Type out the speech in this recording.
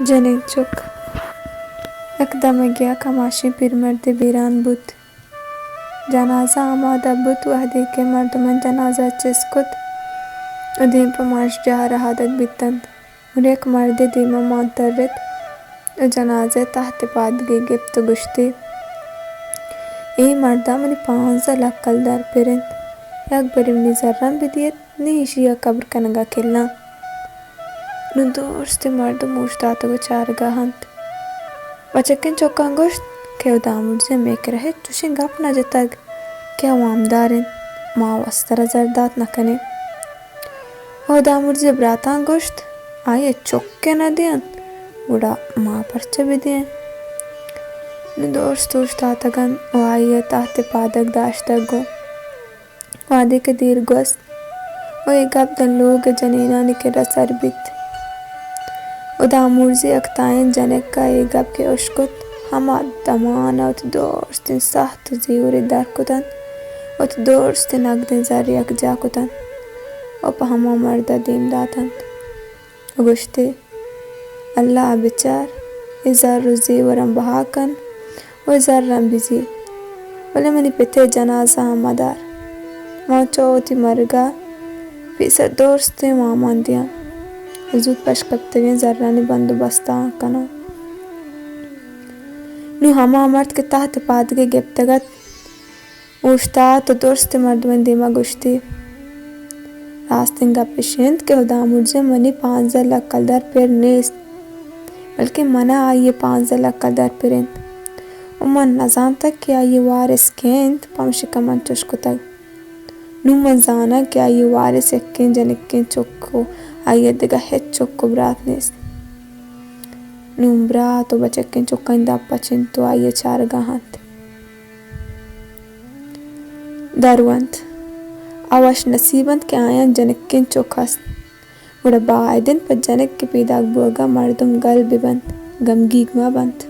جنین چک۔ یک دمگے ءَ کماشیں پیرمردے بیران بوت۔ جنازہ آمادہ بوت، وہدے کہ مردماں جنازہ چست کت ءُ دیم پہ مانشجاہ ءَ رہادگ بیتنت۔ گڑا یک مردے دیم ءَ مان ترت ءُ جنازہ ءِ تہت ءِ پادگے گپت ءُ گوشتی، اے مرد ءَ منی پانزدہ لک کلدار پر انت، یک برے منی زراں بدیت، نی ایشی ءَ قبر کنگ ءَ کلاں۔ نوں درستیں مردم اوشتاتگ ءُ چارگ ءَ انت۔ بچکیں چکاں گوشت کہ ہدامرزی ءَ مئے کرا ہچ چوشیں گپ نہ جتگ کہ آ وامدار انت، ما وستر ءَ زر دات نہ کنیں۔ ہدامرزی ءِ براتاں گوشت، آئی ءَ چک ءَ نہ دینت، گڑا ما پرچہ بدئیں؟ نوں درست اوشتاتگ انت ءُ آئی ءِ تہت ءِ پادگ داشتگ ءُ وہدے کہ دیر گوست ءُ اے گپ داں لوگ ءِ جنینانی کرا سر بیت۔ ہدامرزی ءِ اکتائیں جنک ءَ اے گپ کہ اشکت، ہما دمان ءَ وتی درستیں ساہت ءُ زیورے در کتنت، وتی درستیں نگدیں زر یکجاہ کتنت ءُ پہ ہما مرد ءَ دیم داتنت ءُ گوشتی، اللہ ءَ بچار، اے زر ءُ زیوراں بہا کن ءُ اے زراں بزیر، بلے منی پت ءِ جنازہ ءَ مدار۔ من چو وتی مرگ ءَ پیسر درستیں وامان دیاں ءُ زوت پشکپتگیں زرانی بندوبست ءَ کناں۔ نوں ہما مرد کہ تہت ءِ پادگے گپتگ ات، اوشتات ءُ درستیں مردمانی دیم ءَ گوشتی، راستیں گپ اش انت کہ ہدامرزی ءَ منی پانزدہ لک کلدار پر نیست، بلکیں من ءَ آئی ءِ پانزدہ لک کلدار پر انت ءُ من نزانتگ کہ آئی ءِ وارث کئے انت، پمشکا من چش کتگ۔ نوں من زاناں کہ آئی ءِ وارث یکیں جنکیں چک ءُ آئی ءَ دگہ ہچ چک ءُ برات نیست۔ نوں برات ءُ بچکیں چکانی دپ پچ انت ءُ آئی ءِ چارگ ءَ انت۔ درونت۔ آ وش نصیب انت کہ آیاں جنکیں چک ہست۔ گڑا باید انت پہ جنک ءِ پیداک بوگ ءَ مردم گل بہ بنت، گمگیگ مہ بنت۔